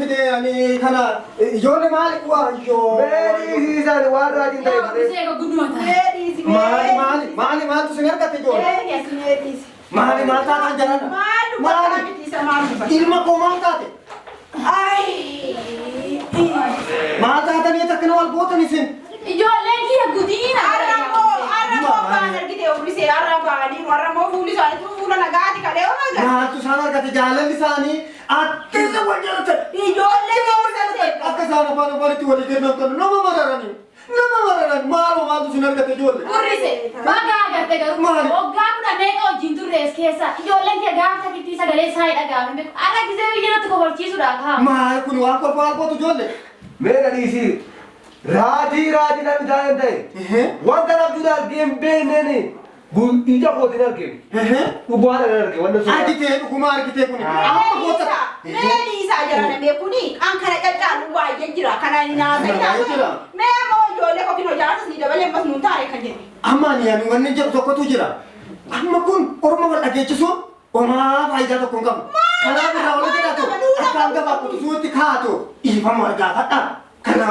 fide ani kana ijoollee maali waayyoo. Mee dhiisiisaan waan raajiin ta'e Yaa malee. Urrisee egaa gudduma ta'a. Mee dhiisi mee. Maali maali maali maaltu sin argatte ijoollee? Mee dhiisi mee dhiisi. Maali maal taataan jarana? Maal dubbataa miti isa maal dubbata? Ilma koo maal taate? Ay. Maal taatanii akkana wal gootan isin? Ijoolleen kiyya gudiina. Har'a moo ba'an argite Urrisee har'a ba'anii har'a moo fuulli isaanii fuula nagaati kalee oo nagaa. Maaltu isaan argate jaalalli isaanii akka isa wal jaalatan. Ijoollee keessatti. Akka isaan afaan afaanitti walii kennan kan nama mararanii. Nama mararan maaloo maaltu isin argate ijoollee? Urrise baga agarte garuu Maali? waggaa kudha meeqa wajjin turre as keessa ijoolleen kee gaafa takittii sagalee isaa hin dhaga'amin beeku har'a gisee biyya natti kofalchiisuudha kaa. Maal kun waan kolfa albootu ijoollee? Mee na dhiisii. Raajii raajii namni taa'een ta'e. Wanta abjuun argee hin beekneen ija kootiin arge. Dhugaan arge wanta sun. Argitee dhuguma argitee kun. Amma goota. Mee dhiisaa jara namee kuni an kana caccaalu baay'ee jira kana Baay'ee jira. naasa. Mee ammoo ijoollee kokin hojaatas ni dabalee ammas nuun taare kan jedhe. Amma ani ani wanni jedhu tokkotu jira. Amma kun orma wal dhageechisuun omaa faayidaa tokko hin qabu. Kanaaf irraa wal jedhatu akka hangafa quxisuutti kaatu dhiifama wal gaafadha. Kana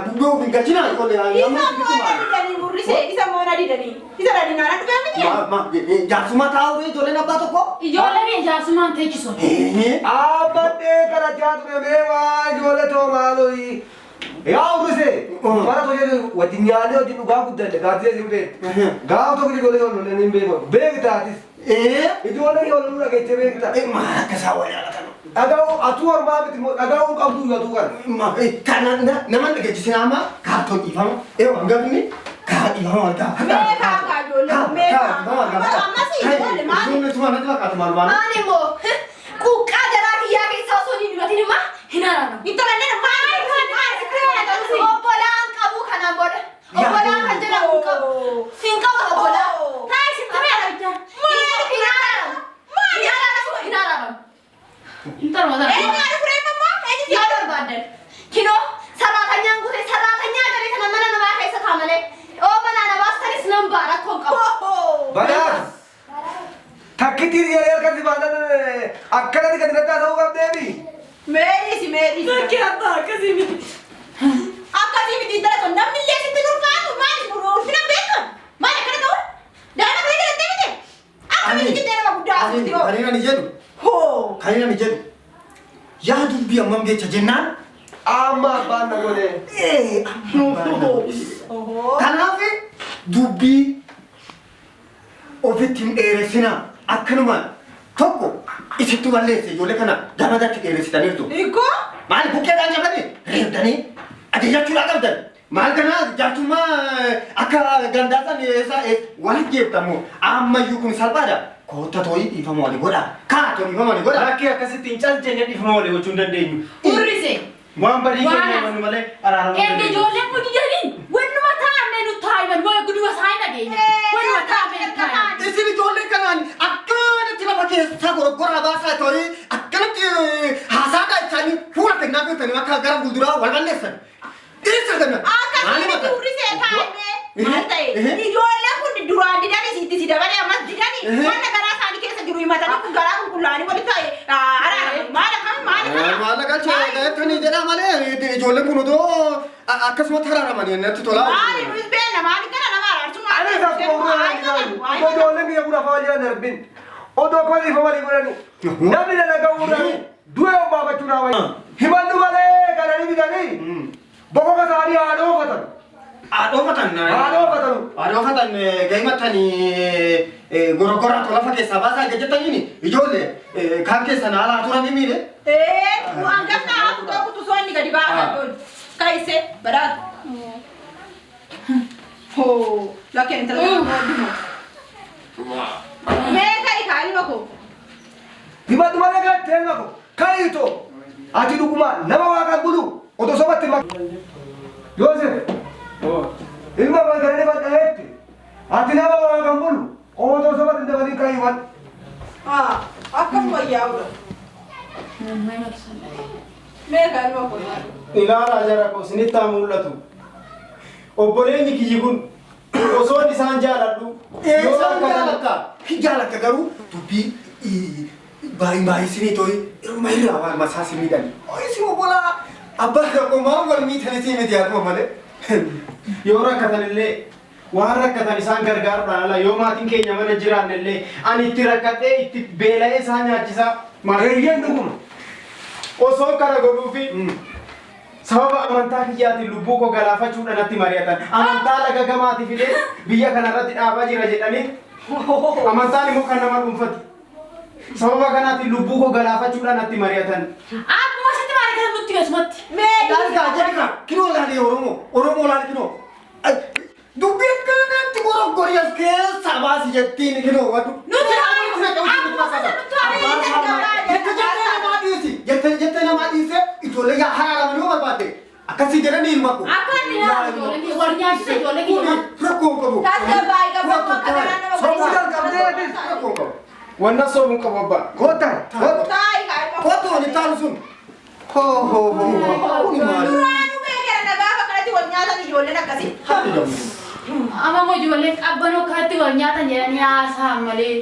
dubbee of hin galchinaa ijoollee Isa namni moo sitti na maali? didanii Urrisee isa moo na didanii isa na dinaana dhufee miti. Jaarsummaa taa'uu ijoolleen abbaa tokko. Ijoolleen kiyya jaarsummaan teechisu. Abbadhee kadhachaa ture mee waa ijoollee too maaloo. Yaa Urrisee bara tokko wajjin nyaannee wajjin dhugaa guddanne gaaddisee siin beektu. Gaafa tokko ijoollee too loleen hin beeku. Beektaatis. Ijoollee yoo loluu dhageechee beekta. Maal akka isaan wal jaalatan. Dhaga'uu atuu ormaa miti moo dhaga'uu qabdu atuu kana. Kana nama dhageechisina amma kaartoon dhiifama. Ee hangafni kaa dhiifama wal gaafadha. Mee kaa kaa ijoollee mee kaa. Ammas ijoollee maali? Ijoollee tuma natti fakkaatu maal maal. Ani immoo quuqqaa garaa kiyyaa keessaa osoo hin himatin immoo Hin araaramu. Intala nana maali? Maali? Obbolaan qabu kanaan booda. Obbolaan kan jedhamu hin qabu. Hin qabu obbolaa. Taa'e sitti mee arabichaa. Hin araaramu. Hin araaramu. Hin araaramu. Intaluma tana. Eenyu ani furee mammaa? Eenyu Yoo barbaadan. Kinoo sarraatanyaan guute sarraatanyaa galee kana mana namaa keessa taa malee. Oo mana na baastanis nan ba'a rakkoo hin qabu. Badaas. Takkittiin yeroo harkatti baatan akkanatti gadi naddaa ta'uu qabdeemi. Mee dhiisi mee dhiisi. Bakki abbaa akkasii miti. Akkasii miti intala kun namni illee sitti ulfaatu maali ulfina beekan maali akkana ta'u daa'ima kana jalattee miti akkamitti jettee nama guddaa asitti hoo. Kan inni jedhu Hoo. kan inni jedhu yaa dubbii ammam jecha jennaan. Amma abbaan na godhe. Ee amma abbaan na godhe. Kanaaf dubbii ofitti hin dheeressinaa akkanumaan tokko isittu balleesse ijoollee kana gamadatti dheeressitaniirtu. Hiikoo. Maal bukkeedhaan cabanii reebdanii ajajachuudhaa qabdan. Maal kana jaartummaa akka gandaasan eessa wal jeeftamu ammayyuu kun salphaadha. Kootta tooyii dhiifama walii godha. Kaatoo dhiifama walii godha. Rakkee akkasitti hin cal jennee dhiifama walii gochuu hin dandeenyu. Urrise. Waan badii Waan keenya as- himannu malee araaramuu hin Erga dandeenyu. ijoolleen kun didaniin wannuma taa'ame nu taa'iman moo guduma isaa hin dhageenya. Wannuma taa'ame nu taa'iman. Isin ijoollee kanaan akkanatti lafa keessaa goroggoraa baasaa tooyii akkanatti haasaadhaa isaanii fuula kennaa feetanii akka gara fuulduraa wal balleessan. Dhiirsa kana. Akkasii miti urrisee taa'imee maal ta'e ijoolleen kun duraan didanii sitti si dabalee ammas didanii wanna garaa isaanii keessa jiru himatanii kun garaa qulqullaa'anii walitti ta'e araaramu maal akkam maal kana. Maal galchee jettanii jedha malee ijoolleen kun otoo akkasumatti haraaramanii natti tola. Maali nuyi beekna maali kana nama araarsu maali. Ani akkuma urraa hin Odoo ijoolleen biyya kun afaan jiran darbin. Odoo kun dhiifama walii godhani. Namni dalagaa urraa du'e obbaafachuu naa wayya. Himannu malee kananii didanii boqoqa isaanii haa dhoofatan. Haadhoofatan. Haa dhoofatan. Haadhoofatan gaimatanii goroggoraa lafa keessaa baasaa jettaniini ijoollee kaan keessan haala turanii miidhe. Ee hangafna hafu tokko tusoo inni gadi ba'a kan Kaise baraatu. Hoo lakkeen intala kana booddu. Mee ka'i kaa ilma koo. Himannu malee galtee ilma koo ka'iitoo ati dhuguma nama waaqaan bulu otoo sobatti Yoosef ilma koo gara dhibba dhaheetti ati nama waaqaan bulu otoo sobatti hin dabalin ka'ii himadhu. Akkasuma yaa'udha. Mee kaa ilma koo. Ilaalaa jara koo isinitti haa mul'atu. Obboleenyi kiyyi kun osoon isaan jaaladhu. Isaan jaalatta. Hin jaalatta garuu dubbii Baay'ee baay'isinii tooyi irma irraa waan masaa si miidhan. Ooyisi obbolaa abbaa tokko maal wal miidhanii si miti yaaduma malee. Yoo rakkatan illee waan rakkatan isaan gargaaruudhaan ala yoo maatiin keenya mana jiraanne illee ani itti rakkadhee itti beela'ee isaan nyaachisaa maal Eeyyeen dhuguma. Osoo kana godhuufi sababa amantaa kiyyaatiin lubbuu koo galaafachuudhaan natti mari'atan. Amantaa laga gamaati fidee biyya kanarratti dhaabaa jira jedhanii amantaan immoo kan nama dhuunfati. Sababa kanaatiin lubbuu koo galaafachuudhaan natti mari'atan. Akkuma sitti mari'atan nutti keessumatti. Mee Laali jedhika kinoo laali Oromoo Oromoo laali kinoo. Dubbii akkanatti goroggorii as keessaa baasi jettiin kinoo waddu. Nuti akkuma sitti Jette jettee namaa dhiisi. Jette jettee namaa dhiise ijoollee yaa haraaramanii yoo barbaadde akkasii jedhanii ilma koo. Akka inni naamu ijoollee kiyya wal nyaachisa ijoollee kiyya. Rakkoo hin qabu. Tasgabbaa'ii qabu akka garaa nama Sobuu jalqabdee atis. Rakkoo hin qabu. Wanna soobuu qabu abbaa. Kottaa. Taa'i kaa'ima. Kottu walitti taalu sun. Hoo hoo hoo. Kuni maali? Duraanuu beekera nagaa fakkaatti wal nyaatan ijoolleen akkasii. Haadhi gamu. Amma immoo ijoolleen qabbanoo akkanatti wal nyaatan jedhanii haasa'an malee.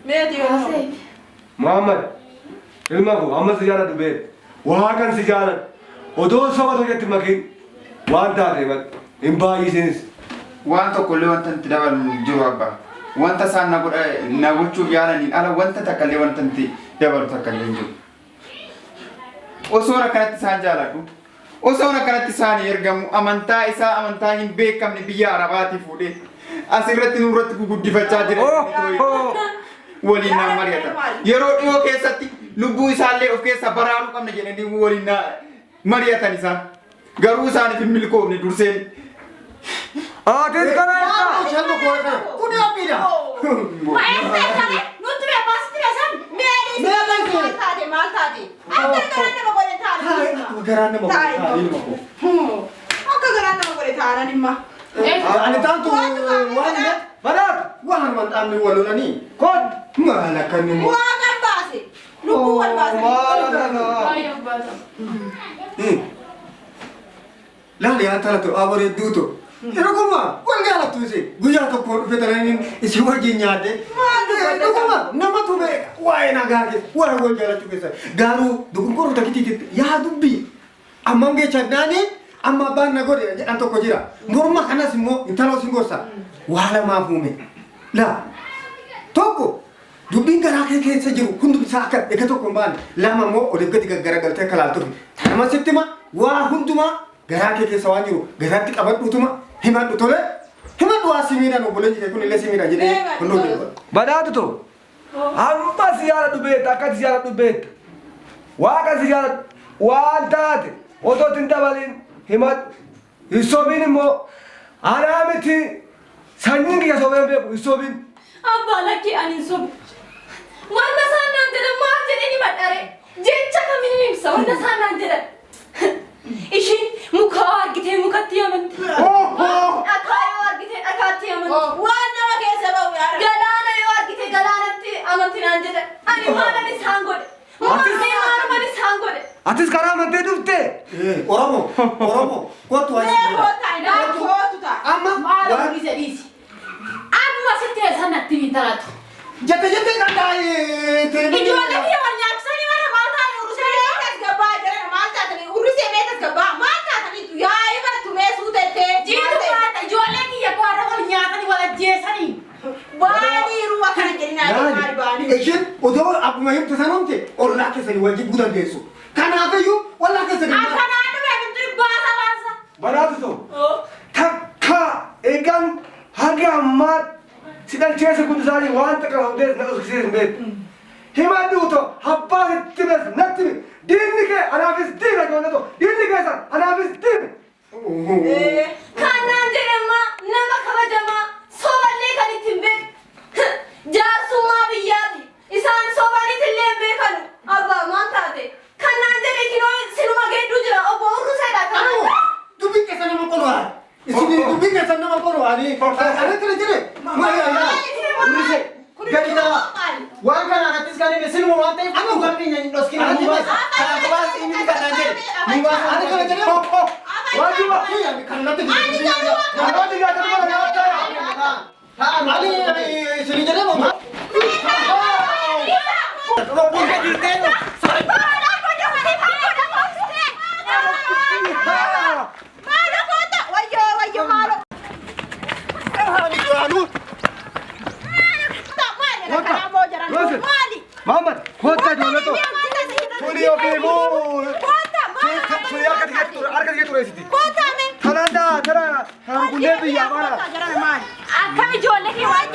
Meeti yoo. Muhammad ilma koo amma si jaaladhu beektu. Waaqan si jaaladhu. Odoo soba tokkotti makiin waan taate malee hin baay'isinis. Waan tokkollee wanta itti dabalu jiru abbaa. Wanta isaan na godha na gochuuf yaalaniin ala wanta takkallee wanta itti dabalu takkallee hin jiru. Osoon akkanatti isaan jaaladhu. Osoon akkanatti isaan ergamu amantaa isaa amantaa hin beekamne biyya Arabaatii fuudhee asirratti nurratti guguddifachaa jira. Waliin naan mari'atan. Yeroo dhiyoo keessatti lubbuu isaallee of keessa baraaruu qabna jedhanii waliin na mari'atan isaan. Garuu isaaniif hin milkoofne durseen. Atis kana irraa. Shalma koo kana. Kuni abbiidha. Ma'eessa eessane nutti bee baasitti beesan. Mee maal taate maal taate? Akka garaa nama godhe taane. Akkuma garaan nama Taa'i. godhe ilma koo. Akka garaa nama godhe taanan imma. Ani taantu waan Banaatu. waan mandhaanni wal lolanii. Kod. Maal akka inni immoo. Waa kan baase. Lubbuu wal baase. Maal kana. Baay'ee abbaata. Laali yaa talatu abaree duutu. Dhuguma wal jaalattu isin guyyaa tokko dhufe tananiin isin wajjin nyaadde. Dhuguma namatu beeka waa'ee nagaa keessa waa'ee wal jaalachuu keessa garuu dogongoruu takkitiitti yaa dubbii ammam geechannaani amma abbaan na godhe jedhan tokko jira. Morma kanas immoo intala isin gorsa waa lamaaf uume. Laa tokko dubbiin garaa kee keessa jiru hundum isaa akka ega tokko hin baane lama immoo oliif gadi gaggaragaltee akka laaltuuf tanama sitti hima waa hundumaa garaa kee keessa waan jiru garaatti qabadhuutuma himadhu tole himadhu waa si miidhan obboleessi kee kun illee si miidha jedhee hunduu jedhu. Banaatu too. Amma si jaaladhu beekta akka si jaaladhu beekta. Waaqa si jaaladhu waan taate otoo ittiin dabalin himadhu. Hin sobiin immoo anaa miti sanyiin kiyya sobee hin beeku hin sobiin. Abbaa lakkii ani hin sobu. Wanna isaan naan jedhan maal jedheen himadhare? Jecha kamiin ibsa wanna isaan naan jedhan? Ishiin muka argitee mukatti amanti. Dhakaa yoo argitee dhakaatti amanti. Waan nama keessa ba'u yaada. Galaana yoo argite galaanatti amanti naan jedhan. Ani maalan isaan godhe? Maalii maaluman isaan godhe? Atis karaa amantee dhufte. Oromoo Oromoo kottu waa Mee isin jedha. kootaa naa kootu ta'a. Amma Maal waan dhiise dhiisi. Akkuma sitti eessan natti hin talatu. jette jettee kan taa'ee Ijoollee kiyya wal nyaachisanii warra maal ta'an Urrisee mee tasgabbaa jiran maal taatanii urrisee mee tasgabbaa maal taataniitu yaa'ii bartu mee suutettee. Jiitu baata ijoollee kiyya koo har'a wal nyaatanii wal ajjeesanii. Baaniiru akkana jedhinaa maali baanii. Isheen odoo akkuma himte sanumte ollaa keessanii wal jibbuu dandeessu. Kanaafiyyuu ollaa keessanii. Akkanaa dhume bintu baasa baasa. Banaatu too. Takka eegan haga ammaa si dhalcheessa kun isaanii waan takka hundees na dhoksisee hin beeku. Himadhu too abbaa sitti bees natti himi. Diinni kee anaafis diina ijoollee too diinni keessan anaafis diina. Kan naan jedhamaa nama kabajamaa soballee kan ittiin beeku. Jaarsummaa biyyaati. Isaan sobaniit illee hin beekanu. Abbaa maal taate? Kan naan jedhe kinoo sinuma geedduu jira obbo Urruseedha kan naan jedhe. Dubbiin keessa nama qolu haa. Isin dubbiin keessa nama qolu haa. Ani kana jedhe. Maali yaa. Urrise gadi ta'a. Waan kana akattis kan hime siluma waan ta'eef dhugaan keenya hin dhoskina nu baasa. Kanaaf baas inni kan naan jedhe nu baasa. Ani kana jedhe. Waajiba. Kan natti Namoonni nyaata dhuma nyaata. Ani isin jedhe moo. Rokkoo gadi ta'e. Maalo koota wayyoo wayyoo maalo. Maali? Maamad, kottaa ijoollee too. Tuni ofiifuu. Tuni harka kee xureessiti. Tanaan daa tana tana rukunnee biyyaa baana. Akkam ijoollee kee waan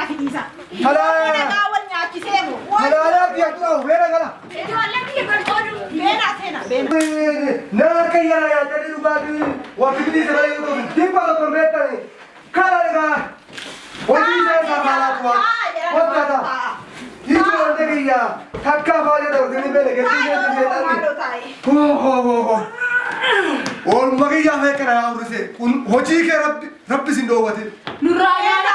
jechisiisa. Talaalaa biyya xuraa'u beena gala. Ijoollee kee golgoodu. Na harka yara yaadanii dhugaatii wanti bitii sagalee yoo ta'u dhibba tokko beektani. Kana egaa hojii isaa irraa faalaatu waan hojjata. Ijoollee kiyya takka afaan jedhamu isin beele geessu keessa seexanni. Hoo hoo hoo hoo. Oolmaa kiyyaa feekana yaa ursee kun hojii kee rabbi rabbi sin dhoowwatin. Nurraa nyaata.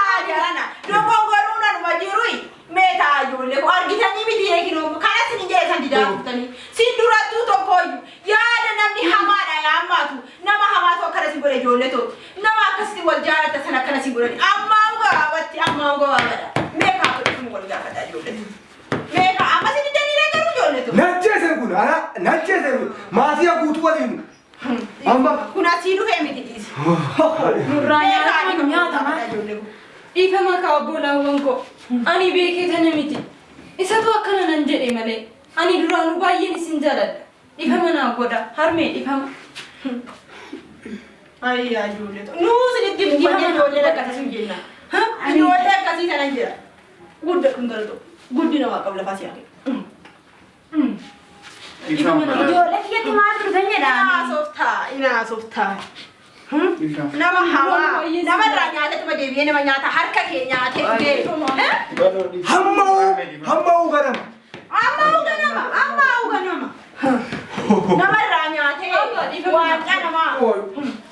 Argitanii miti eeginoo kanas ni jedhe didaa turtanii sin durattuu tokkooyyuu yaada namni hamaadha yaammaatu nama hamaatu akkana sin godhe ijoollee too nama akkasitti wal jaalatta sana akkana sin godhani ammaa gabaabatti ammaa gabaabadha meeqaa godhatu wal gaafata ijoollee too meeqaa amma sin didanii garuu ijoollee too. Najjeesen kun ana najjeesen kun maatii guutuu waliin. Amma Kun asii dhufee miti dhiisi. Nurraa Meeqaa nyaata nyaatama. ijoollee kun. Dhiifama kaa obbolaawwan koo. Ani beekee tana miti. Isatu akkana nan jedhe malee. Ani duraanuu baay'een isin jaaladha. Dhiifama naa godha. Harmee dhiifama. Ayyaa ijoollee too. Nuu sinitti muufannee ijoolleen akkasii sun jenna. Ijoollee akkasii sanan jira. Guddadhu intala too. Guddina waa qabu lafaa si haa kennu. Dhiifama. Ijoollee kiyyatti maal turtan jedhaan. Inaasoftaa, inaasoftaa. Nama hamaa, namarraa nyaatatuma deebi'ee nama nyaata harka kee nyaatee dhugee. hamma hamma ganama. Amma uganama, amma uganama. Namarraa nyaatee waaqa namaa.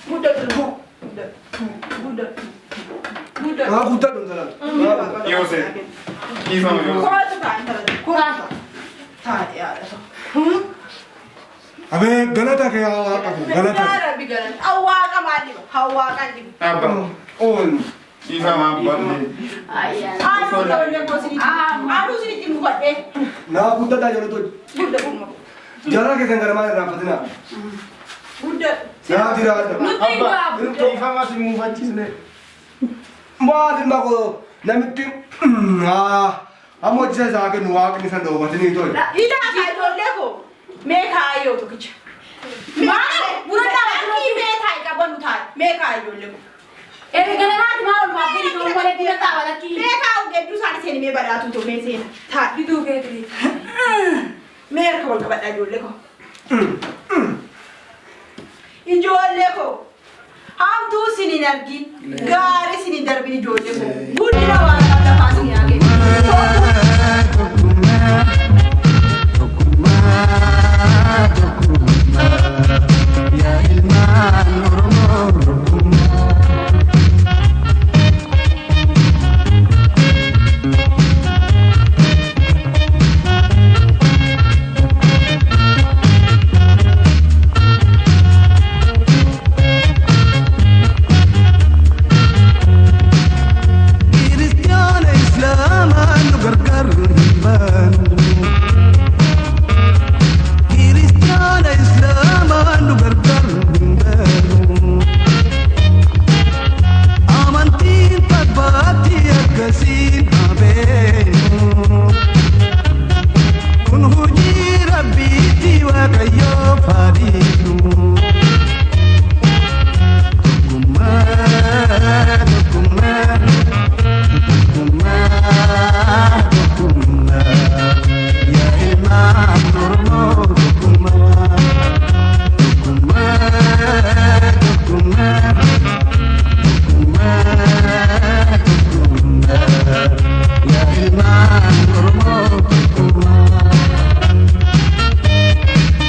Guddadhu. Guddadhu. Guddadhu. Naa guddadhu intala. Yoosef. Dhiifama Yoosef. Kootu ta'a intala too. Kootu ta'a. Taa'e haadha too. Abee galata kee yaa waaqa koo galata. Yaa Rabbi galata. Hawaaqa maal dhiba? Hawaaqa dhiba. Abba. Oon. Dhiifama abbaan. Anuu ijoollee koo sinitti. Anuu sinitti mufadhee. Naa guddadhaa ijoollee too. Guddadhu. Jaraa keessan gara maal irraanfatinaa. Guddadhu. Naa jiraadha. Nutti hin gaabu. Dhiifama si muufachiisne. Maal ilma koo namitti amma hojii isaa kennu waaqni san dhoowwatinii tole. Ilaa kaa ijoollee koo mee kaayyoo tokkicha. Maal? Buna Lakkii mee taa'i qabannu taa'i. Mee kaayyoo ijoollee koo. Erga ganamaati maal olmaa gadi ta'uu malee buna xaaba lakkii. Mee kaa'u gedduu isaanii seeni mee badhaatu too mee seena. Taa'i. Biduu keetii. Mee harka wal qabadhaa ijoollee koo. Ijoollee koo. Hamtuu sin hin argin. Gaarii sin hin darbin ijoollee koo. Guddina waan lafaa sin haa kennu.